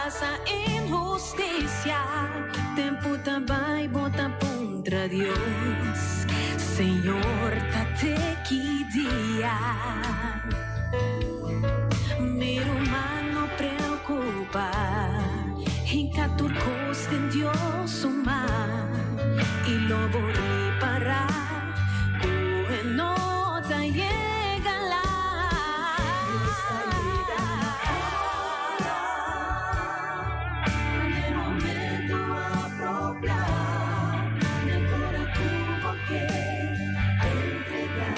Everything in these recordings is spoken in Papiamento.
pasa inhustisia. Tempu ta bai bo ta puntra Dios, Señor ta te ki dia? Mi ruman no preocupa, hinca tur cos den Dios su man y lo bo ripara cu e no ta yega laat. Dios ta yega na ora, n'e momento apropiá, na ora cu bo ke entrega.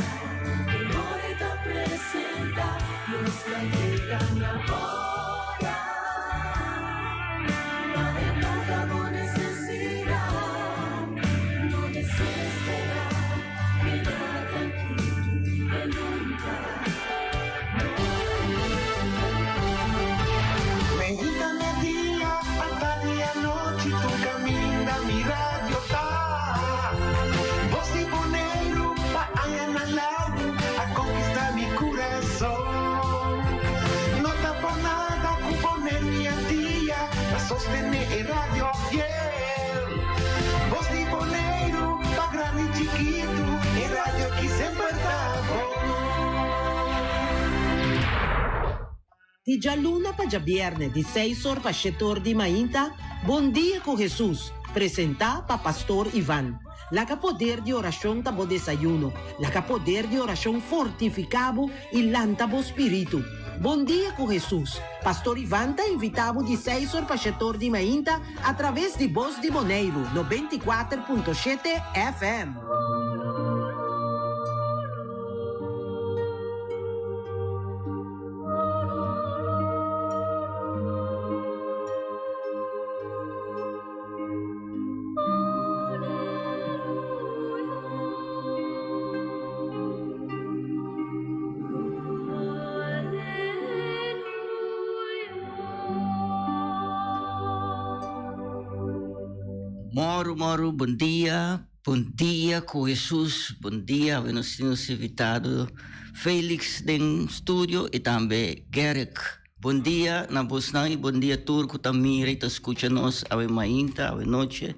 E ora e ta presenta, Dios ta yega na ora. Pa e toca bo necesidad, no desespera, keda trankil, e nunca no Meinta media, atardi anochi, tur caminda mi radio ta. Bos di Boneiru pa añanan largu a konkistá mi kurason. No ta por nada ku Boneiru i Antia ta sostené e radio fiel. Bos di Boneiru pa grandi i chikitu, e radio ki semper ta bon. Di djaluna pa djabierne di seis or pa shete or di mainta, Bon Dia ku Hesus, presentá pa Pastor Ivan. Laga poder di orashon ta bo desayuno, laga poder di orashon fortifiká bo i lanta bo spiritu. Bon Dia ku Hesus, Pastor Ivan ta invitá bo di seis or pa shete or di mainta atraves di Bos di Boneiru 94.7 FM. Moro, moro, bon dia. Bon dia ku Hesus, bon dia awe nos tin nos invitado Felix den studio y tambe Gerrick. Bon dia na bosnan y bon dia tur ku ta mira y ta skucha nos awe mainta, awe noche,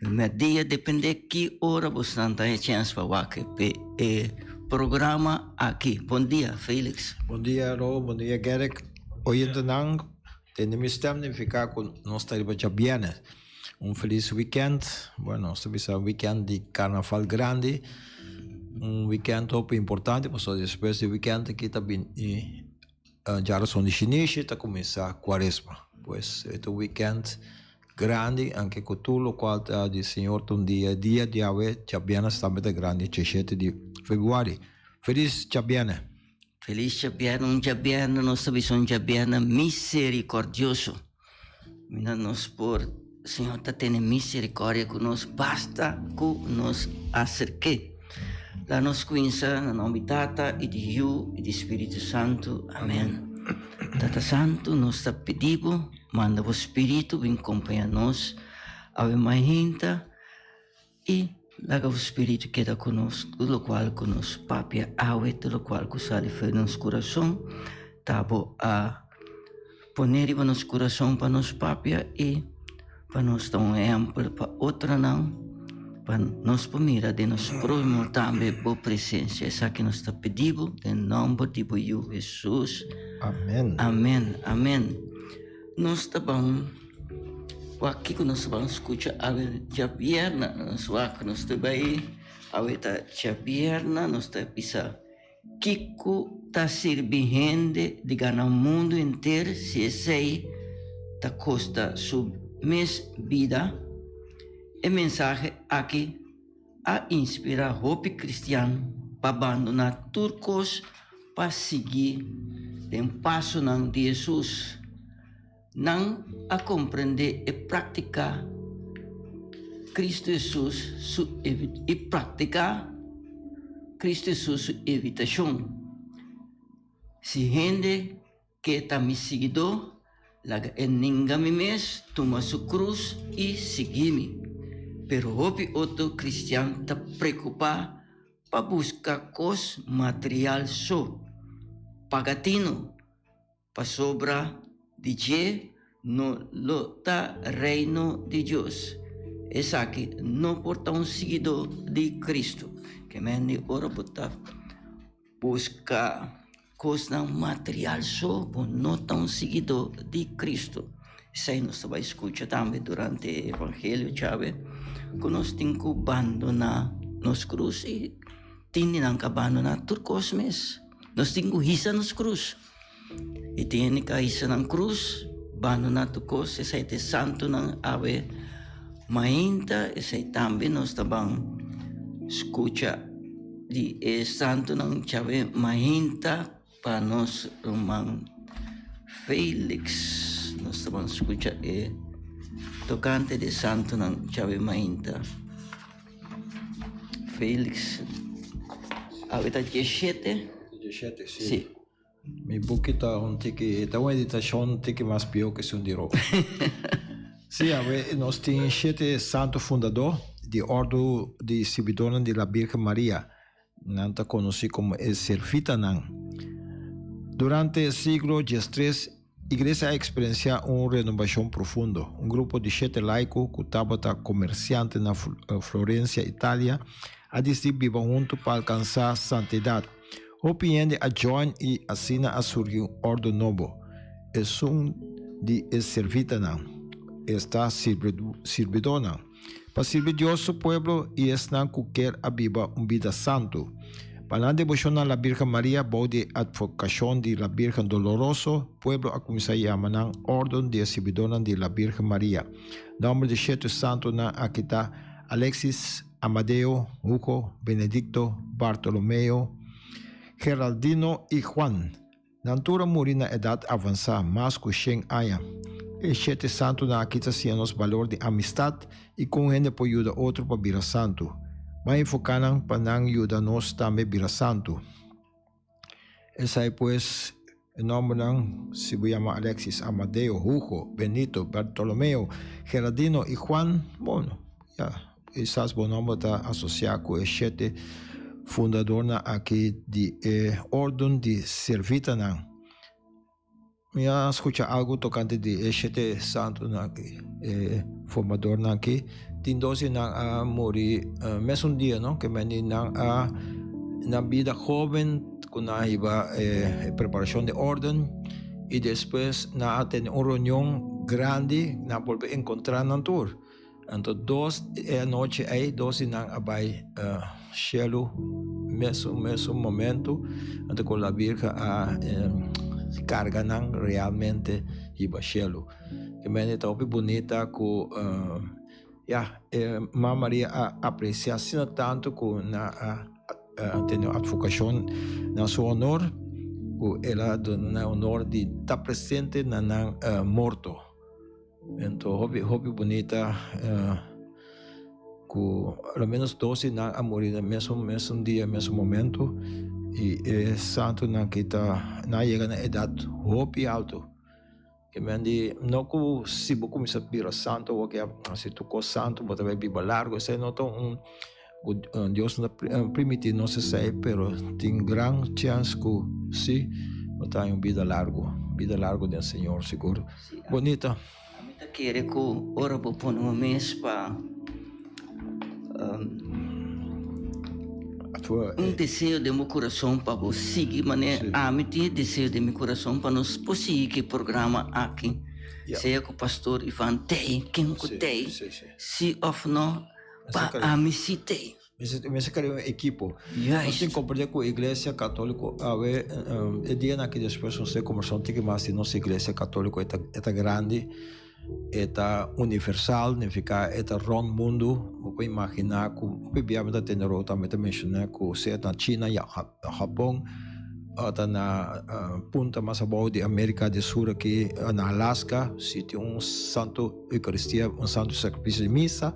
merdia, depende ki ora bosnan ta haña chèns pa wak e programa aki. Bon dia Felix. Bon dia Ro, bon dia Gerrick. Oyentenan, tende mi stem nifiká ku nos ta riba djabièrnè. Un felis weekend. Bueno, nos ta bisa weekend di carnaval grandi. Un weekend hopi importante pasobra despues di weekend aki ta bini djarason di shinishi ta cuminsa cuaresma. Pues e ta un weekend grandi anke cu tur locual ta di Señor ta un dia, dia di awe djabièrnè tambe ta grandi djashete di februari. Felis djabièrnè. Felis djabièrnè, un djabièrnè nos ta bisa un djabièrnè misericordioso. Mira nos por Señor ta tene misericordia cu nos basta cu nos acerke. La nos cuinsa na nomber di Tata y di Yu y di Spiritu Santo. Amen. Tata Santo nos ta pidi bo manda bo Spiritu bin compaña nos awe mainta y laga bo Spiritu keda cu nos tur locual cu nos papia awe tur locual cu sali for di nos curason ta bo a Pone riba nos kurason pa nos papia i pa nos ta un ehèmpel pa otronan, pa nos por mira den nos próhimo tambe bo presensia. Esaki nos ta pidi bo den nòmber di bo Yu Hesus. Amèn. Amèn, amèn. Nos ta ban wak kiko nos ta ban skucha awe djabièrnè. Nos wak nos ta bai awe ta djabièrnè nos ta bisa. Kiko ta sirbi hende di gana mundu henter si esei ta kosta su mes bida? E mensahe aki a inspirá hopi kristian pa bandoná tur kos pa sigui den pasonan di Hesus. Nan a komprendé e práktika Kristu Hesus su i praktiká Kristu Hesus su invitashon, Si hende ke ta mi siguidó, laga e ninga mi mes, tuma su krus i sigui mi. Pero hopi otro kristian ta preokupá pa buska kos material so. Paga tinu! Pasobra di dje no lo ta Reino di Dios. Esaki no por ta un siguidó di Cristo. Ke men di ora bo ta buska kosnan material so, bo no ta un siguidó di Cristo. Esei nos ta bai skucha tambe durante e evangelio djawe, ku nos tin ku bandoná nos krus i tin di nan ku a bandoná tur kos mes. Nos tin ku hisa nos krus. I tin hende ku a hisa nan krus, bandoná tur kos. Esei ta e santunan awe mainta. Esei tambe nos ta ban skucha di e santunan djawe mainta pa nos ruman Felix. Nos ta ban skucha e tokante di e santunan djawe mainta. Felix, awe ta diesshete? Diesshete, si. Si. Mi buki ta un tiki, ta un editashon un tiki mas pió ku esun di Roma. Si, awe nos tin shete santu fundadó di Òrdu di Sirbidónan di La Bírgen Maria. Nan ta konosí komo e Servitanan. Durante e siglo diestres, iglesia a eksperensiá un renobashon profundo. Un grupo di shete laiko ku tabata komersiante na Florensia, Italia, a disidí biba huntu pa alkansá santidat. Hopi hende a join i asina a surgi un òrdu nobo, esun di e Servitanan, esta sirbidónan. Pa sirbi Dios su pueblo i esnan ku kier a biba un bida santu. Pa nan deboshon na La Birgen Maria bou di e advokashon di La Birgen Doloroso, pueblo a kuminsá yama nan Orden di e Sirbidónan di La Birgen Maria. Nòmber di shete santunan aki ta, Alexis, Amadeo, Hugo, Benedicto, Bartolomeo, Geraldino i Juan. Nan tur a muri na edat avansá, mas ku shen aña. E shete santunan aki ta siña nos balor di amistat i kon hende por yuda otro pa bira santu. Ban enfoká nan pa nan yuda nos tambe bira santu. Esei pues, e nòmbernan, si bo yama Alexis, Amadeo, Hugo, Benito, Bartolomeo, Gerardino i Juan, bon, ya. Kisas bo nomber ta asosiá ku e shete fundadornan aki di e Orden di Servitanan. Mi a skucha algu tokante di e shete santunan aki, e formadornan aki. Tin dos di nan a muri mesun dia, no? Ke men di nan a nan bida hóben ku nan a hiba e preparashon di orden i despues nan a tene un reunion grandi, nan a bolbe enkontrá nan tur. Anto dos e anochi ei, dos di nan a bai shelu mesun mesun momento, anto ku la Birgen a karga nan realmente hiba shelu. E mende ta hopi bunita ku ya e Mama Maria a apresia asina tantu ku nan a tene un advokashon na su honor, ku el a duna nan honor di ta presente na nan morto. Ento hopi hopi bunita ku a lo menos dos di nan a muri na mesun mesun dia mesun momento i e santunan ki ta nan a yega na edat hopi alto ke men di no ku si bo kuminsa bira santu awor ke si tur kos santu bo ta bai biba largu esei no ta un ku Dios no ta primiti nos esei pero tin gran chèns ku si bo ta haña un bida largu bida largu den Señor sigur. Bonita. Mi ta kere ku ora bo pone bo mes pa un deseo den bo kurason pa bo sigui manera ami tin e deseo den mi kurason pa nos por sigui ku e programa aki sea ku pastor Ivan tei ken ku tei si òf no pa ami si tei. Mester krea un ekipo. Nos tin komprende ku Iglesia Katoliko awe e dianan aki despues nos ta kombersá un tiki mas di nos Iglesia Katoliko e ta e ta grandi, e ta universal, nifiká e ta rònt mundu. Bo por imaginá ku hopi bia mi ta tende rou tambe ta menshoná ku sea na China, Hapon o ta na punta mas abou di Amerika di Sur aki na Alaska si tin un Santu Eukaristia, un Santu Sakrifisio di Misa.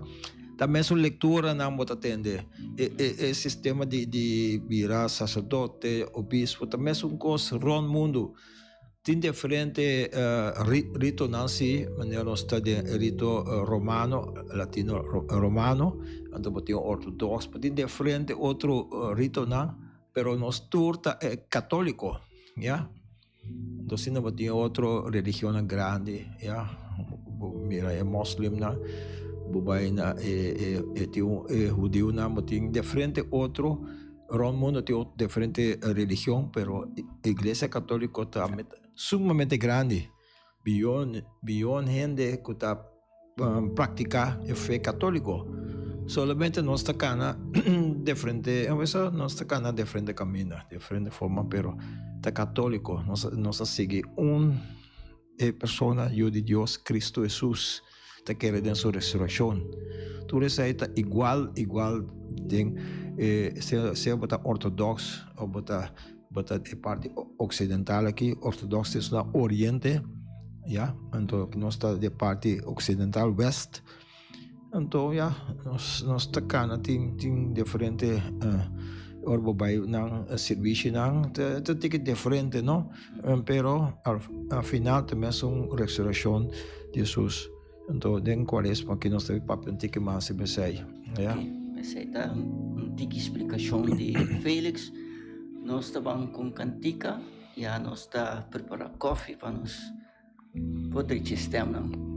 Ta mesun lekturanan bo ta tende. E e e sistema di di bira saserdote, obispo ta mesun kos rònt mundu. Tin diferente ritonan si, manera nos ta den e rito romano, latino romano, anto bo tin ortodoks, bo tin diferente otro ritonan, pero nos tur ta katoliko, ya. Anto asina bo tin otro religionnan grandi, ya, bo mira e moslimnan, bo bai na e e tin e hudiunan, bo tin diferente otro rond mundo tin otro diferente religion, pero iglesia katoliko ta sumamente grandi, biyon biyon hende ku ta praktiká e fe katóliko. Solamente nos ta kana diferente, a nos ta kana diferente kaminda, diferente forma, pero ta katóliko. Nos nos ta sigui un e persona, Yu di Dios, Kristu Hesus, ta kere den su resurekshon. Tur esei ta igual, igual den e sea sea bo ta ortodoks o bo ta Bo ta e parti oksidental aki, ortodoks ta na oriente, ya, anto nos ta di e parti oksidental, west. Anto ya, nos nos ta kana tin tin diferente ora bo bai nan sirvishinan ta ta tiki diferente no, pero al al final ta mesun resurreccion di Hesus. Anto den kuaresma aki nos ta papia un tiki mas riba esei, ya. Esei ta un tiki splikashon di Felix. Nos ta ban ku un kantika, ya nos ta prepara kofi pa nos por drecha e stemnan.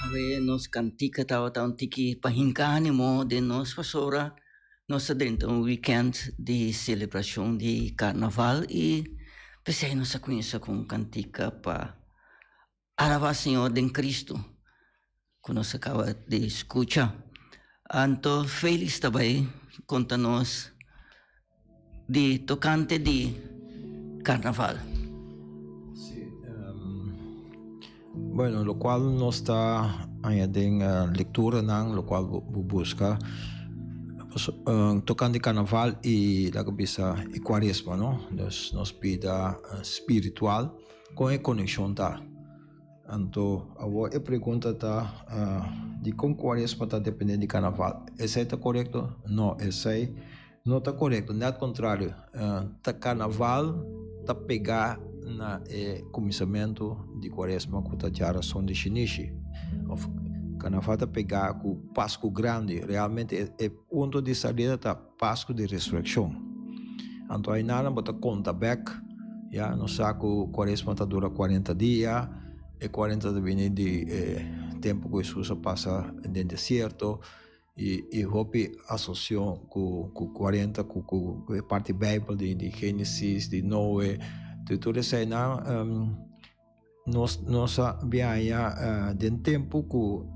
Awe nos kantika tabata un tiki pa hinka animo den nos pasobra nos ta drenta un weekend di selebrashon di karnaval i p'esei nos a kuminsá ku un kantika pa Alabá Señor den Cristo, ku nos a kaba di skucha. Anto Felix ta bai konta nos di tokante di Karnaval. Sí, bueno, lokual nos ta haña den lekturanan, lokual bo buska tokante Karnaval i laga bisa e Kuaresma, no? Dus nos bida spiritual. Kon e konekshon ta? Anto awor e pregunta ta, dikon kuaresma ta dependé di karnaval? Esei ta korekto? No, esei no ta korekto. Nèt kontrario, ta karnaval ta pegá na e kuminsamentu di kuaresma ku ta djarason di shinishi. Òf karnaval ta pegá ku Pasku Grandi. Realmente e punto di salida ta Pasku di Resurekshon. Anto ainana bo ta konta bek, ya, nos sa ku Kuaresma ta dura kuarenta dia, e kuarenta ta bini di e tempu ku Hesus a pasa den desierto, i i hopi asosion ku ku kuarenta ku ku e parti Beibel di di Genesis, di Noe, di tur eseinan. Nos nos a biaha den tempu ku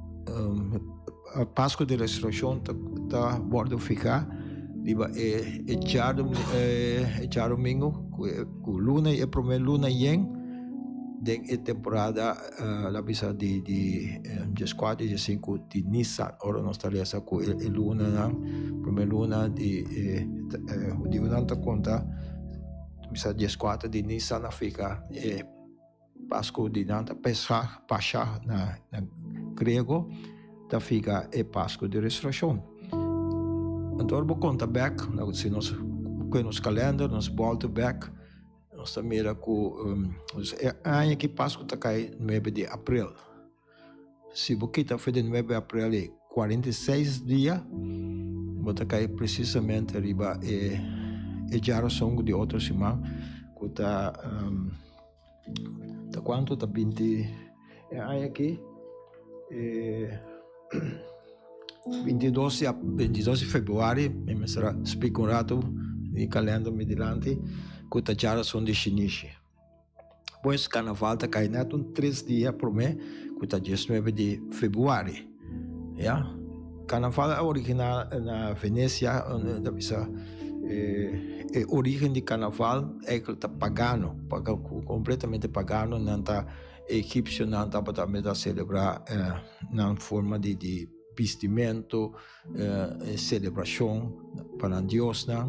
Pasku di Resurekshon ta ta wòrdu fihá riba e e djadumingu ku ku luna e promé luna yen den e temporada la bisa di di dieskuater i diesinku di Nisan ora nos ta lesa ku e lunanan promé luna di e hudiunan ta konta. Bisa dieskuater di Nisan a fika e Pasku di nan ta Pesach, Pasha na griego, ta fika e Pasku di Resurashon. Anto ora bo konta bèk, si nos kue nos kalènder, nos bòlta bèk, nos ta mira ku e aña ki Pasku ta kai nuebe di aprel. Si bo kita for di nuebe aprel e 46 dia, bo ta kai presisamente riba e e djarason di otro siman ku ta ta kuantu ta binti e aña aki e 22 di 22 di februari mi mester a splika un ratu mi kalender mi dilanti ku ta djarason di shinishi. Pues carnaval ta cay net un tres dia prome cu ta diesnuebe di februari. Ya. Carnaval a origina na Venecia, ta bisa e origen di carnaval eigenlijk ta pagano, completamente pagano, nan ta egipcionan tabata mester a celebra nan forma di bistimento. E selebrashon pa nan diosnan.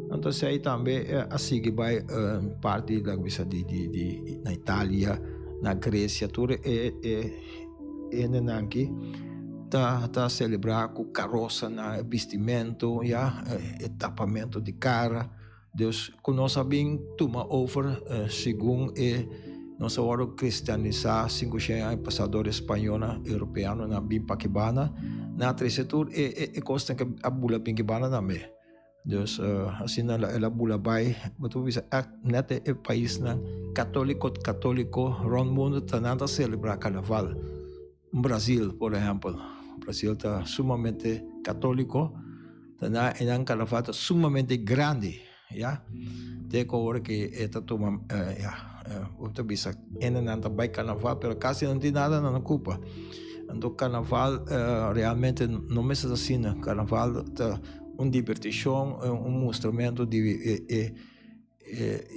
Anto esei tambe a sigui bai parti laga bisa di di di na Italia, na Grecia, tur e e hendenan aki ta ta selebrá ku karosanan, e bistimentu ya, e tapamentu di kara. Dus ku nos a bin tuma over segun e nos a wòrdu kristianisá sinku shen aña pasá dor e spañónan, europeanonan a bin pa kibana, nan a trese tur e e kosnan ke a bula bin kibana tambe. Dus asina el a bula bai, bo ta por bisa ègt nèt e paisnan katóliko katóliko rònt mundu ta nan ta selebrá karnaval. Brazil por ehempel, Brazil ta sumamente católico, ta na e nan carnaval ta sumamente grandi, ya. Te cu awor ki e ta tuma, ya, bo ta bisa hendenan ta bay carnaval pero casi no tin nada nan ocupa. Anto carnaval realmente no mester ta asina, carnaval ta un diberticion, un mustramento di e.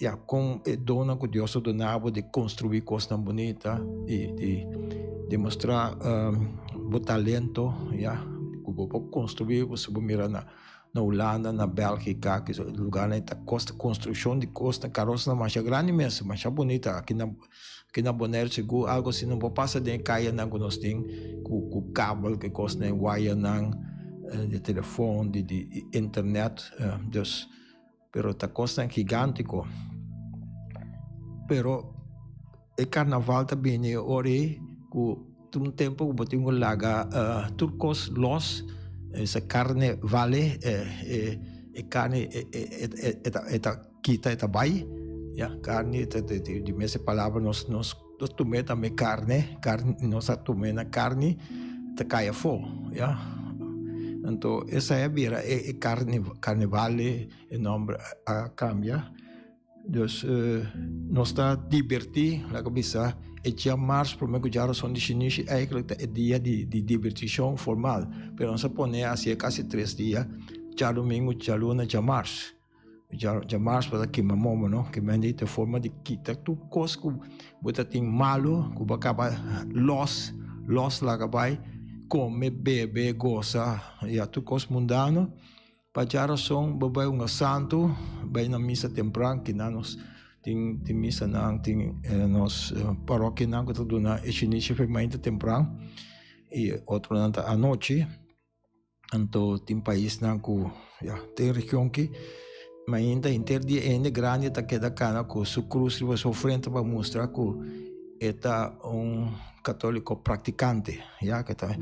Ya, kon e donnan ku Dios a duna bo di konstruí kosnan bunita i di demostrá bo talento, ya, ku bo por konstruí, bo si bo mira na. na Hulanda, na Bèlgika, ki lugarnan ta kosta konstrukshon di kosnan karosnan masha grandi mes, masha bunita. Aki na aki na Bonaire sigur algu asina no por pasa den e kayanan ku nos tin ku ku kabel ku e kosnan e wayanan di telefon di di internet dus pero ta kosnan gigantiko. Pero e karnaval ta bini e ora ei ku tur un tempu ku bo tin ku laga tur kos los, esa karne vale, e karni e ta kita e ta bai, ya, karni ta di mes e palabra nos nos tum'é tambe karne, nos a tum'é na karni ta kai afó, ya. Anto esei a bira e karnevale e nòmber a kambia. Dus nos ta dibertí, laga bisa, e dia mars promé ku djarason di shinishi eigentlik ta e dia di di dibertishon formal, pero nos a pone hasié kasi tres dia, djadumingu, djaluna, djamars. Djamars bo ta kima momo no, kima hende ta forma di kita tur kos ku bo ta tin malu ku bo a kaba lòs, lòs laga bai, kome, bebe, gosa, ya tur kos mundano. Pa djarason bo bai un santu, bai na misa tempran, kinan nos tin tin misanan, tin nos parokianan ku ta duna e shinishi fe mainta tempran i otronan ta anochi. Anto tin paisnan ku ya den region aki mainta henter dia e hende grandi ta keda kana ku su krus riba su frente pa mustra ku e ta un katoliko praktikante. Ya ke ta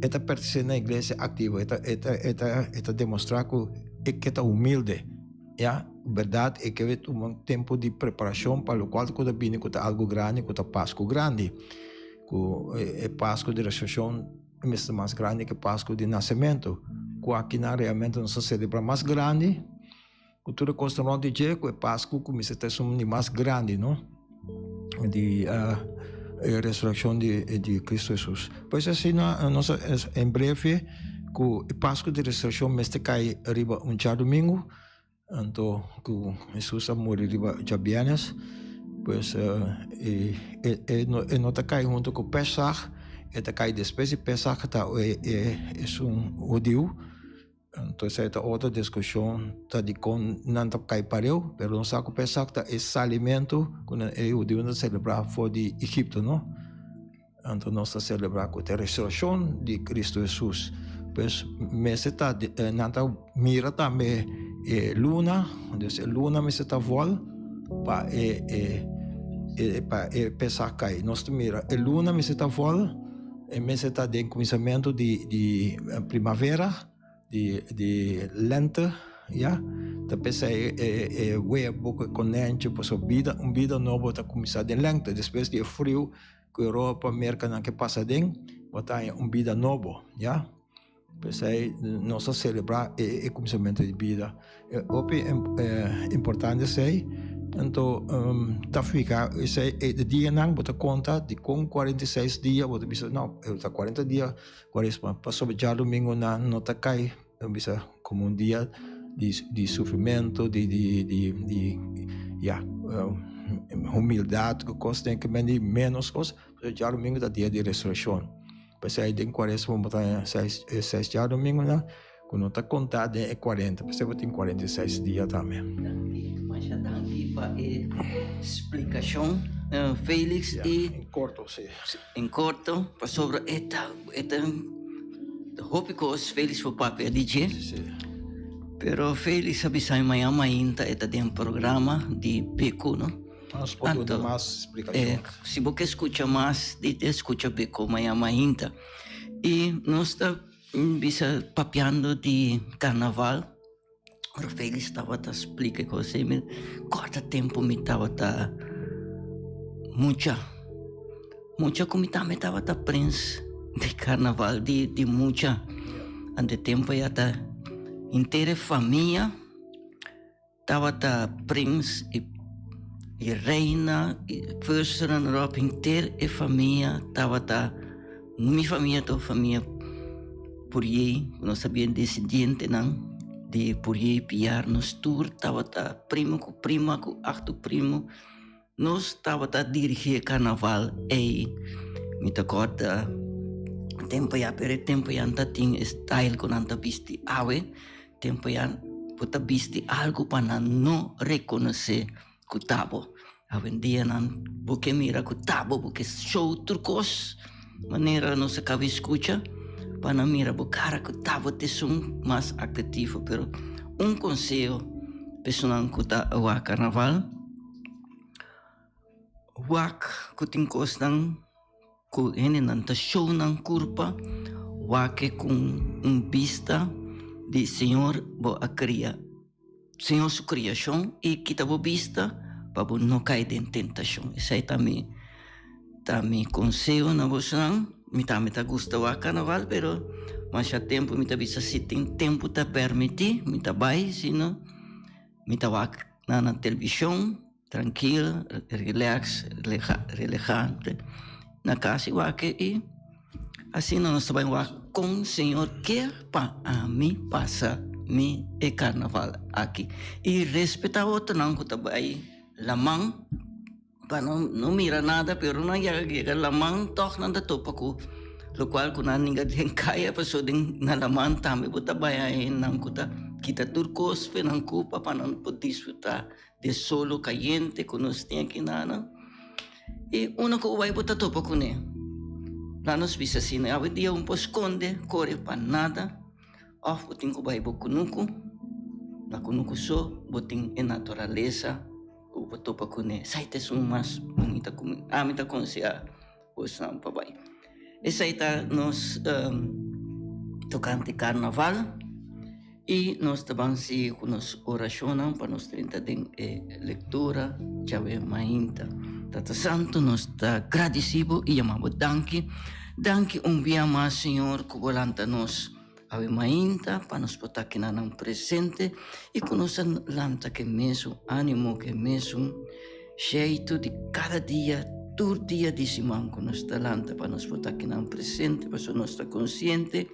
e ta pertenesé na iglesia aktivo, e ta e ta e ta e ta demostrá ku e ke ta humilde. Ya, bèrdat e ke tuma un tempu di preparashon pa lokual ku ta bini ku ta algu grandi, ku ta Pasku grandi. Ku e Pasku di resurekshon mester mas grandi ke Pasku di nasementu. Ku akinan realmente nos ta selebrá mas grandi. Ku tur e kosnan rònt di dje, ku e Pasku ku mester ta esun di mas grandi, no? Di e resurekshon di di Kristu Hesus. Pues asina nos a en breve ku e Pasku di resurekshon mester kai riba un djadumingu, anto ku Hesus a muri riba djabièrnès, pues e e e no ta kai huntu ku Pesach, e ta kai despues di Pesach ta e esun hudiu. Anto esei ta otro diskushon ta dikon nan ta kai pareu, pero nos sa ku Pesach ta e salimentu ku nan e hudiunan ta selebrá for di Egipto, no? Anto nos ta selebrá ku ta e resurashon di Kristu Hesus. Pues mester ta nan ta mira tambe e luna, dus e luna mester ta vòl pa e e pa e Pesach kai. Nos ta mira e luna mester ta vòl. E mester ta den kuminsamentu di di primavera, di di lente, ya. Ta p'esei e e webo ku e konèntje pasobra bida un bida nobo ta kuminsá den lente. Despues di e friu ku Europa, Merkanan ke pasa aden, bo ta haña un bida nobo, ya. P'esei nos ta selebrá e e kuminsamentu di bida. E hopi importante esei. Anto ta fika esei e dianan bo ta konta dikon 46 dia bo ta bisa no e ta 40 dia kuaresma pasobra djadumingunan no ta kai bo bisa komo un dia di di sufrimentu di di di di ya humildat ku kos den ke mende ménos kos pasobra djadumingu ta dia di resurekshon. P'esei den kuaresma bo ta haña seis e seis djadumingunan ku no ta kontá den e kuarenta, p'esei bo tin 46 dia tambe. Danki, masha danki pa e splikashon, Felix. Ya, en korto, si. En korto, pasobra e ta e ta hopi kos Felix por papia di dje. Si, si. Pero Felix a bisa mi mañana mainta e ta den programa di BQ, no? Nos por duna mas splikashon. Si bo ke skucha mas di te skucha Beko maña mainta. I nos ta bisa papiando di karnaval, ora Felix tabata splika e kos ei, mi kòrda tempu mi tabata mucha, mucha ku mi tambe tabata prins di karnaval di di mucha. Anto e tempu ei ata henter e famia. Tabata prins i i reina i first runner up henter e famia tabata mi famia ta un famia Puriey nos ta bien desidientenan di Puriey Piar nos tur tabata primo ku prima ku aktu primo nos tabata dirigi e karnaval ey mi ta kòrda tempo ya pero e tempo ya no ta tin e style ku nan ta bisti awe. Tempo ya bo ta bisti algo pa nan no rekonosé ku ta bo. Awendia nan bo ke mira ku ta bo, bo ke show tur kos manera nos a kaba di skucha pa nan mira bo kara ku ta bo ta esun mas atrativo. Pero un konseho pa esunnan ku ta wak karnaval, wak ku tin kosnan ku hendenan ta show nan kurpa, wak ku un bista di Señor bo a kria. Señor su kriashon i kita bo bista pa bo no kai den tentashon. Esei ta mi ta mi konseho na bosonan. Mi tambe ta gusta wak karnaval pero masha tempu mi ta bisa si tin tempu ta permití mi ta bai si no mi ta wak na na televishon trankil relax relehante na kas i wak i Asina nos ta bai wak kon Señor kier pa ami pasa mi e karnaval aki. I respetá otronan ku ta bai laman pa nan no mira nada pero nan yega yega laman tòg nan ta topa ku lokual ku nan ninga den kaya pasobra den na laman tambe bo ta bai haña nan ku ta kita tur kos fe nan kupa pa nan por disfrutá di e solo kayente ku nos tin aki nan. I unda ku bo bai bo ta topa kuné. Laat nos bisa asina, awendia bo no por skonde, kore pa nada, òf bo tin ku bai bo kunuku, na kunuku so bo tin e naturalesa ku bo por topa kuné. Esei ta esun mas bunita ku ami ta konsehá bosnan pa bai. Esei ta nos tokante karnaval i nos ta ban sigui ku nos orashonnan pa nos drenta den e lektura djawe mainta. Tata Santu, nos ta gradisí bo i yama bo danki. Danki un bia mas, Señor, ku bo lanta nos awe mainta pa nos por ta kinanan presente i ku nos a lanta ku e mesun ánimo, ku e mesun Sheitu di kada dia, tur dia di siman ku nos ta lanta pa nos por ta kinan presente, pasobra nos ta konsiente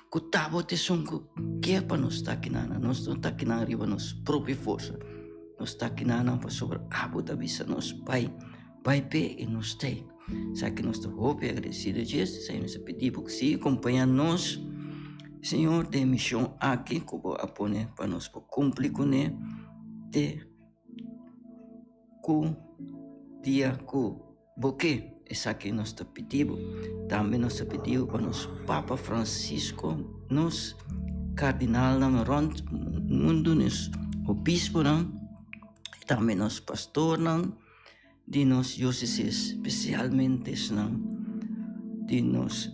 ku ta bo ta esun ku ke pa nos ta kinan. Nos no ta kinan riba nos propio forsa, nos ta kinan pasobra abo ta bisa nos bai, bai p'e i nos t'ei. Sa ki nos ta hopi agradesido djes, esei nos ta pidi bo ku sigui kompañá nos, Señor, den e mishon aki ku bo a pone pa nos por kumpli kuné te. Ku dia ku bo ke esaki nos ta pidi bo. Tambe nos ta pidi bo pa nos Papa Francisco, nos kardinalnan rònt mundu, nos obisponan, i tambe nos pastornan di nos diósesis, spesialmente esnan di nos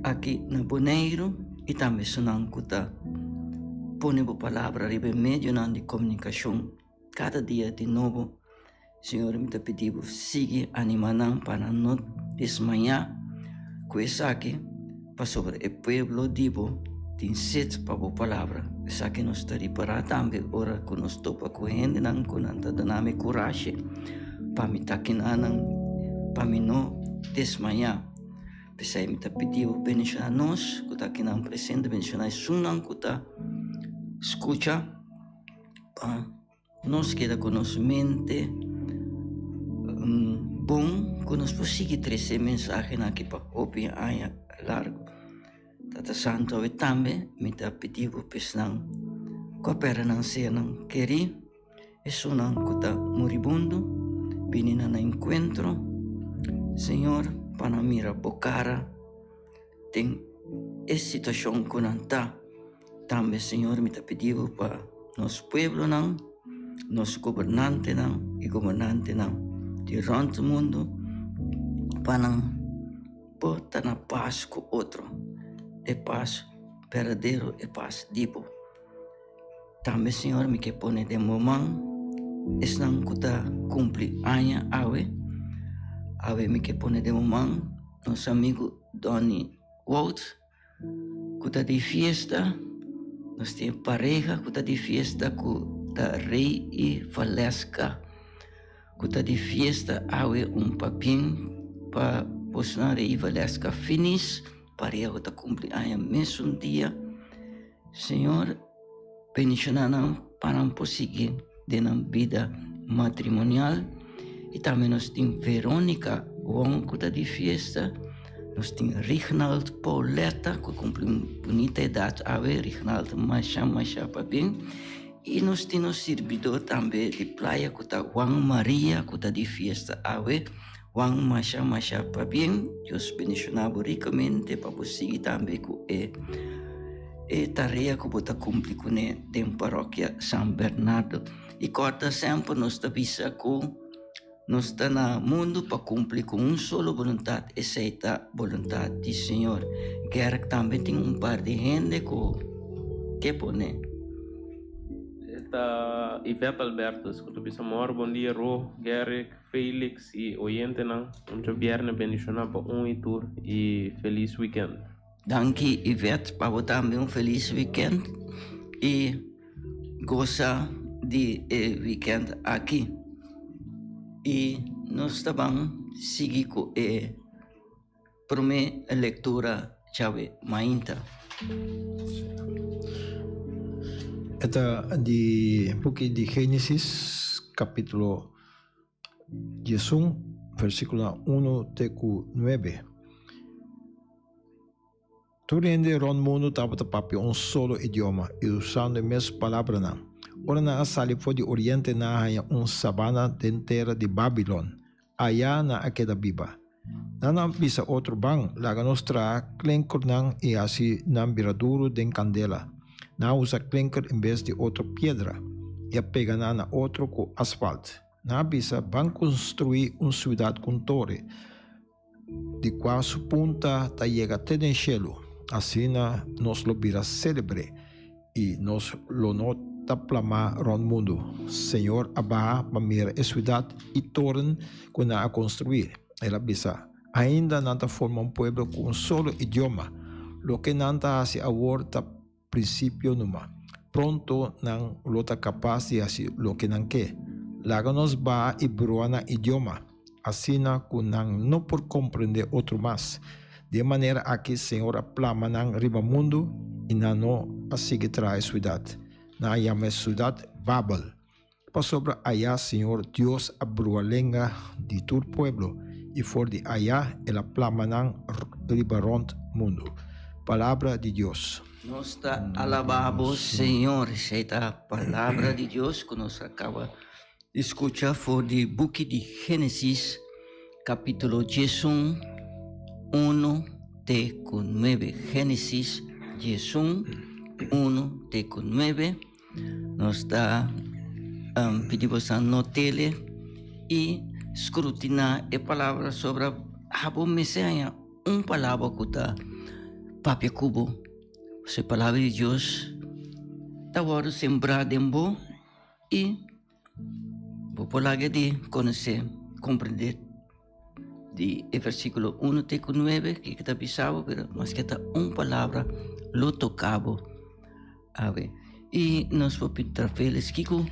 aki na Boneiru i tambe esnan ku ta pone bo palabra riba e medionan di komunikashon kada dia di nobo. Señor, mi ta pidi bo sigui animá nan pa nan no desmayá ku esaki, pasobra e pueblo di bo tin set pa bo palabra. Esaki nos ta ripará tambe ora ku nos topa ku hendenan ku nan ta duna mi kurashi pa mi ta kinanan, pa mi no desmayá. P'esei mi ta pidi bo bendishoná nos ku ta kinan presente, bendishoná esunnan ku ta skucha pa. Nos keda ku nos mente bon ku nos por sigui trese e mensahenan aki pa hopi aña largu. Tata Santu awe tambe mi ta pidi bo pa esnan ku a pèrdè nan sernan kerí, esunnan ku ta muribundo, bini na nan enkuentro, Señor, pa nan mira bo kara den e situashon ku nan ta. Tambe, Señor, mi ta pidi Bo pa nos pueblonan, nos gobernantenan i gobernantenan di rònt mundu, pa nan por ta na pas ku otro, e pas berdadero, e pas di Bo. Tambe, Señor, mi ke pone den Bo man esnan ku ta kumpli aña awe. Awe mi ke pone den Bo man nos amigu Donny Wout. Ku ta di fiesta, nos tin e pareha ku ta di fiesta ku ta Rey i Valeska ku ta di fiesta awe un pabien pa bosnan Rey i Valeska finis pareha ku ta kumpli aña mesun dia Señor bendiciona nan pa nan por sigui den nan bida matrimonial y tambe nos tin Veronica Wong cu ta di fiesta. Nos tin Rignald Pauletta ku a kumpli un bunita edat awe. Rignald masha masha pabien. I nos tin nos sirbidó tambe di playa ku ta Juan Maria ku ta di fiesta awe. Juan masha masha pabien. Dios bendishoná bo rikamente pa bo sigui tambe ku e e tarea ku bo ta kumpli kuné den parokia San Bernardo. I kòrda semper nos ta bisa ku nos ta na mundu pa kumpli ku un solo boluntat, esei ta boluntat di Señor. Gerrit tambe tin un par di hende ku ke pone. E ta Yvette Albertus ku ta bisa mor bon dia Ro, Gerrit, Felix i oyentenan. Un djabièrnè bendishoná pa un i tur i felis wikènt. Danki Yvette, pa bo tambe un felis wikènt i gosa di e wikènt aki. I nos ta ban sigui ku e promé lektura djawe mainta. E ta di buki di Génesis, kapítulo 11, versíkulonan unu te ku nuebe. Tur hende rònt mundu tabata papia un solo idioma i usando e mes palabranan. Ora nan a sali for di oriente nan a haña un sabana den tera di Babilon. Ayá nan a keda biba. Nan a bisa otro, Ban, laga nos traha klinkernan i hasi nan bira duru den kandela. Nan a usa klinker en bes di otro piedra i a pega nan na otro ku asfalt. Nan a bisa, Ban konstruí un siudat ku un tore, di kua su punta ta yega te den shelu. Asina nos lo bira selebre i nos lo no ta plamá rònt mundu. Señor a baha pa mira e siudat i toren ku nan a konstruí. El a bisa, Ainda nan ta forma un pueblo ku un solo idioma. Loke nan ta hasi awor ta prinsipio numa. Pronto nan lo ta kapas di hasi loke nan ke. Laga nos baha i brua nan idioma, asina ku nan no por komprendé otro mas. Di e manera aki Señor a plama nan riba mundu i nan no a sigui traha e siudat. Nan a yama e siudat Babel. Pasobra ayá Señor Dios a brua lenga di tur pueblo, i for di ayá el a plama nan riba rònt mundu. Palabra di Dios. Nos ta alabá bo, Señor. Esei ta palabra di Dios ku nos a kaba di skucha for di buki di Génesis, kapítulo 11, unu te ku nuebe. Génesis 11, unu te ku nuebe. Nos ta pidi boso notele i skrutiná e palabra sobra abo mester haña un palabra ku ta papia ku bo. Pasobra e palabra di Dios ta wòrdu sembrá den bo i bo por laga di konosé, komprendé di e versíkulo uno te ku nuebe ke ta bisa bo, pero maske ta un palabra lo toka bo. Awe. I nos por pintra Félix kiko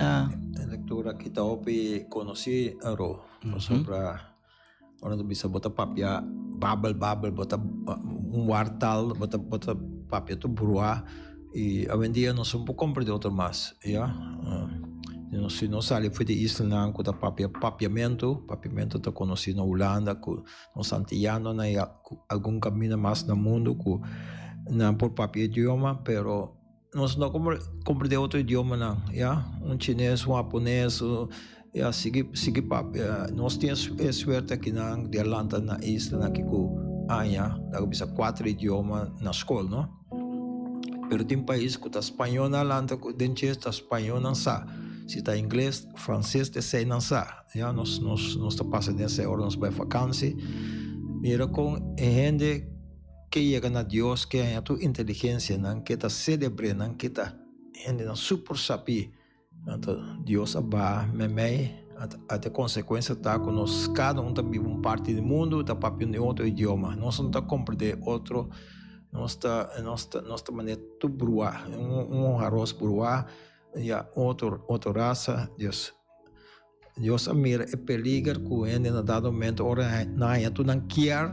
a. E lectura aki ta hopi conoci Ro, pasobra ora ta bisa bo ta papia babel babel, bo ta un wartaal, bo ta bo ta papia tur bruha y awendia nos no por comprende otro mas, ya. Si nos sali for di islanan cu ta papia papiamento, papiamento ta conoci na Hulanda cu Nos antiyanonan y algun caminda mas na mundo cu nan por papia idioma, pero nos no comprende otro idiomanan, ya. Un chines, un japones, ya, sigui, sigui papia. Nos tin e suerte akinan di a lanta na islanan aki cu aña, laga bisa cuatro idioma na scol, no. Pero tin pais cu ta spañol nan a lanta den dje, ta spañol nan sa. Si ta ingles, frances, ta esey nan sa. Ya nos nos nos ta pasa den esei ora nos bai vakansi. Mira kon e hende ke yega na Dios, ke haña tur inteligensia, nan ke ta selebr'é, nan ke ta hendenan super sabí. Anto Dios a baha meimei, ata e konsekuensia ta ku nos kada un ta biba un parti di mundu, ta papia un otro idioma. Nos no ta komprendé otro, nos ta nos ta nos ta manera tur bruá, un aros bruá, ya otro otro rasa, Dios. Dios a mira e peliger ku hende na dado momento ora nan haña tur nan kier,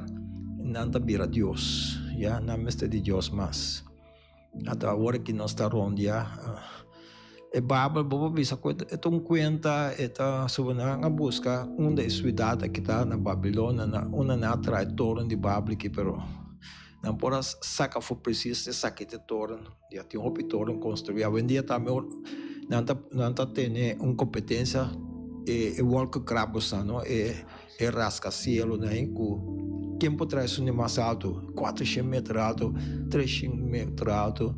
nan ta bira Dios. Ya, nan mester di Dios mas. Ata awor ki nos ta rondia. E Babel bo por bisa ku e ta un kuenta, e ta soba nan a buska unda e siudat aki ta na Babilonia, na unda nan a traha e toren di Babel aki, pero nan por a saka afó presis esaki ta e toren. Ya tin hopi toren konstruí. Awendia tambe nan ta nan ta tene un kompetensia e e wolkenkrabbers-nan no, e e raskasielonan ei ku ken por traha esun di mas altu, kuatershen meter altu, treshen meter altu.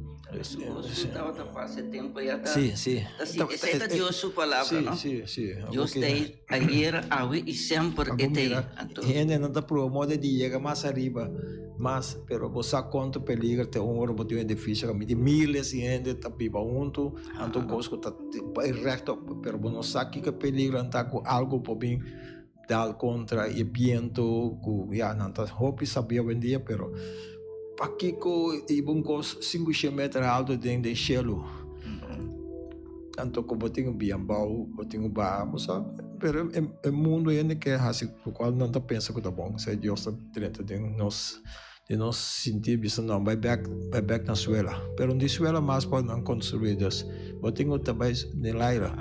Tabata pasa e tempo ya ta. Sí, sí. Esei ta Dios su palabra, no? Sí, sí, sí. Dios ta ei ayer, awe i semper e ta ei. Hendenan ta proba moda di yega mas ariba, mas, pero bo sa kontu peliger te un ora bo tin un edifisio kaminda di miles di hende ta biba huntu, anto un kos ku ta bai rekto, pero bo no sa kiko e peligernan ta ku algu por bin dal kontra e bientu ku ya nan ta hopi sabí awendia pero pakiko hiba un kos 500 meter alto den den shelu anto ku bo tin ku bia abou bo tin ku baha bo sa pero e mundu hende ke hasi lokual nan ta pensa ku ta bon esei Dios ta drenta den nos den nos sinti bisa no bai bek bai bek na suela pero no di suela mas pa nan konstruí dus bo tin ku ta bai den laira.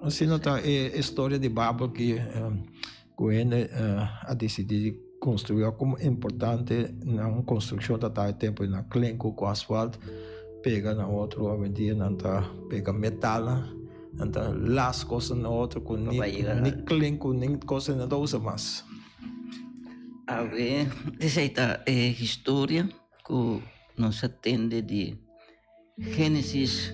Asina ta e historia di Babel ki ku hende a disidí di konstruí òf komo importante nan konstrukshon ta ta e tempu nan klenku ku asfalt pega na otro awendia nan ta pega metal nan ta las kosnan na otro ku ni klenku ni kos nan ta usa mas. Awe esei ta e historia ku nos a tende di Génesis,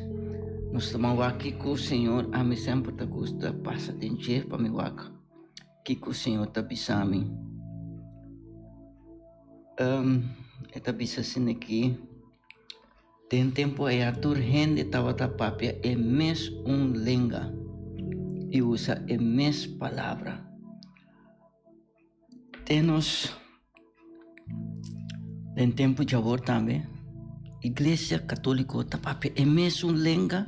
nos ta ban wak kiko Señor ami semper ta gusta pasa den dje pa mi wak kiko Señor ta bisa mi. E ta bisa asina aki, Den tempu aya tur hende tabata papia e mes un lenga i usa e mes palabra. Te nos Den tempu djawor tambe, Iglesia Katoliko ta papia e mesun lenga,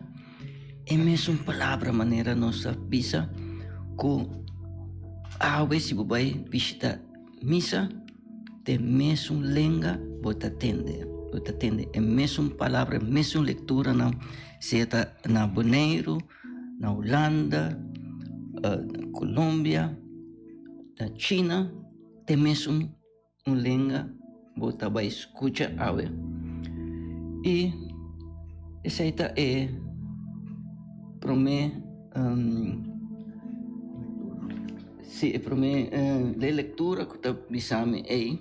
e mesun palabra manera nos a bisa ku awe si bo bai bishita misa ta e mesun lenga bo ta tende, bo ta tende e mesun palabra, e mesun lekturanan, sea ta na Boneiru, na Hulanda, na Colombia, na China. Te mesun un lenga bo ta bai skucha awe. I esei ta e promé si e promé lektura ku ta bisa mi ei.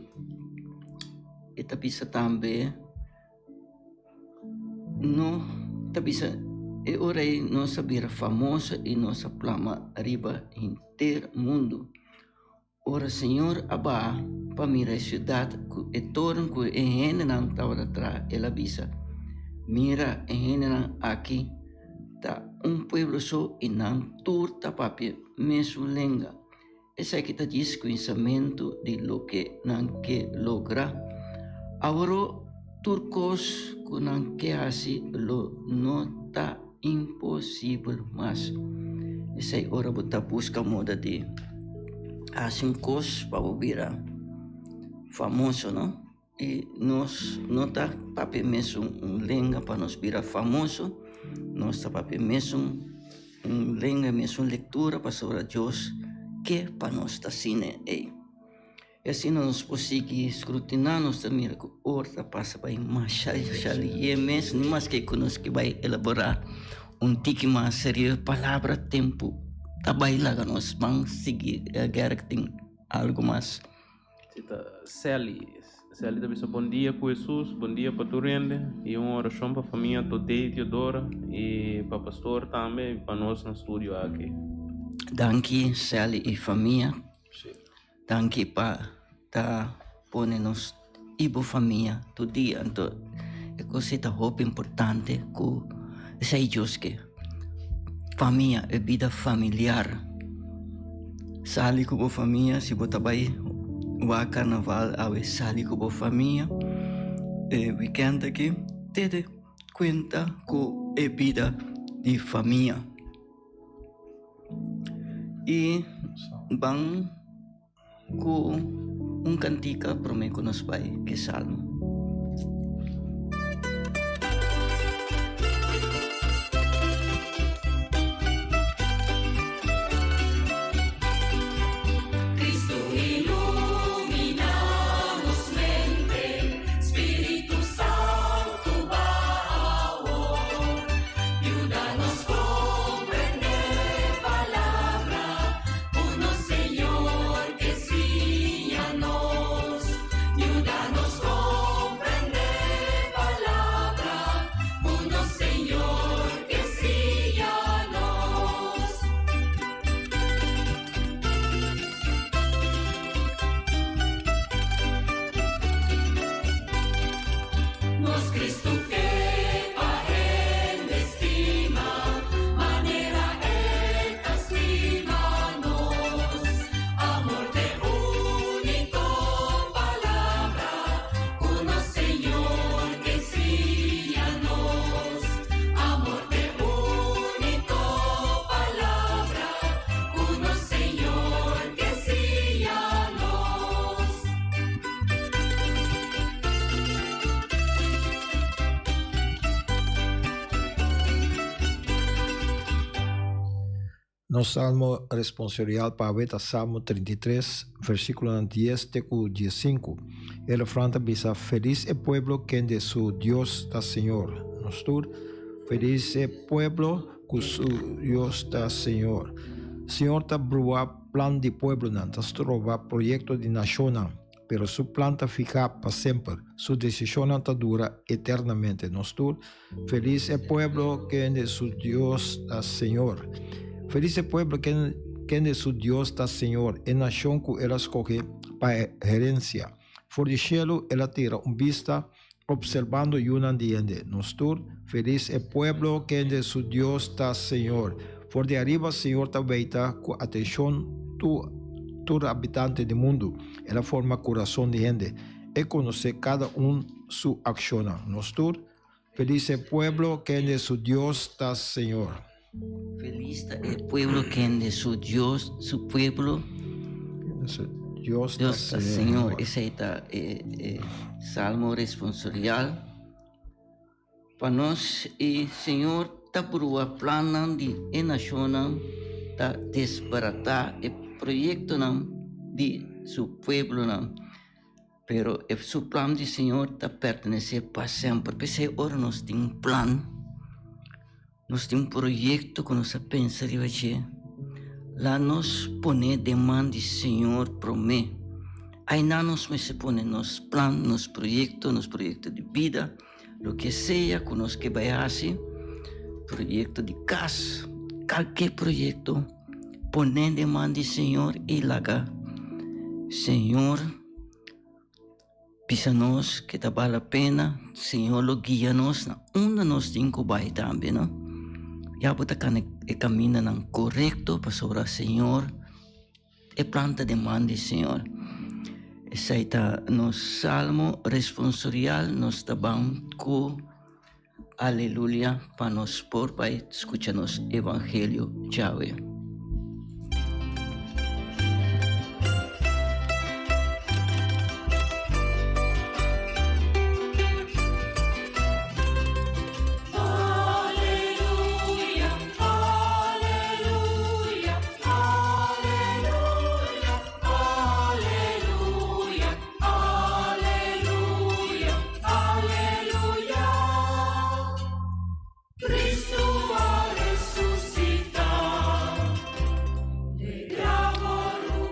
E ta bisa tambe. No ta bisa e ora ei nos a bira famoso i nos a plama riba henter mundu. Ora Señor a baha pa mira e siudat ku e toren ku e hendenan tabata traha, el a bisa, Mira, e hendenan aki ta un pueblo so i nan tur ta papia mesun lenga. Esaki ta djis kuminsamentu di loke nan ke logra. Awor tur kos ku nan ke hasi lo no ta imposibel mas. Esei ora bo ta buska moda di hasi un kos pa bo bira famoso, no? I nos no ta papia mesun un lenga pa nos bira famoso, nos ta papia mesun un lenga, mesun lektura pasobra Dios ke pa nos ta asina ei. I asina nos por sigui scrutiná, nos ta mira ku ora ta pasa bai masha lihe mes, ni maske ku nos ke bai elaborá un tiki mas serio e palabra tempu ta bai laga nos ban sigui Gerrit tin algu mas. Si ta Sally, Sally ta bisa bon dia ku Hesus, bon dia pa tur hende i un orashon pa famia Totey i Teodora i pa pastor tambe i pa nos na studio aki. Danki Sally i famia. Danki pa ta pone nos i bo famia tur dia. Anto e kos ei ta hopi importante ku esei Dios ke. Famia, e bida familiar. Sali ku bo famia si bo ta bai wak karnaval awe sali ku bo famia. E wikènt aki tene kuenta ku e bida di famia. I ban ku un kantika promé ku nos bai ke salmo. Nos salmo responsorial pa awe ta Salmo 33, versíkulonan 10 te ku 15. E refran ta bisa, Felis e pueblo kende su Dios ta Señor. Nos tur, Felis e pueblo ku su Dios ta Señor. Señor ta brua plan di pueblonan, ta stroba proyekto di nashonnan. Pero su plan ta fihá pa semper, su desishonnan ta dura eternamente. Nos tur, Felis e pueblo kende su Dios ta Señor. Felis e pueblo kende su Dios ta Señor, e nashon ku el a skohe pa herensia. For di shelu el a tira un bista, opserbando yunan di hende. Nos tur, Felis e pueblo kende su Dios ta Señor. For di ariba Señor ta weita ku atenshon tur habitante di mundu. El a forma kurason di hende. E konosé kada un su akshonnan. Nos tur, Felis e pueblo kende su Dios ta Señor. Felis ta e pueblo kende su Dios, su pueblo. Su Dios ta Dios ta Señor. Esei ta e, e salmo responsorial. Pa nos e Señor ta brua plannan di e nashonnan, ta desbaratá e proyektonan di su pueblonan. Pero e su plan di Señor ta pertenesé pa semper. P'esei ora nos tin un plan, nos tin un proyekto ku nos a pensa riba dje, laat nos pone den man di Señor promé. Ainan nos mester pone nos plan, nos proyekto, nos proyekto di bida, loke sea ku nos ke bai hasi, proyekto di kas, kalke proyekto, pone den man di Señor i laga Señor Bisa nos ke ta bal la pena, Señor lo guia nos na unda nos tin ku bai tambe, no? Ya bo ta kana e kamindanan korekto pasobra Señor e plan ta den man di Señor. Esei ta nos salmo responsorial, nos ta ban ku Aleluya pa nos por bai skucha nos evangelio djawe.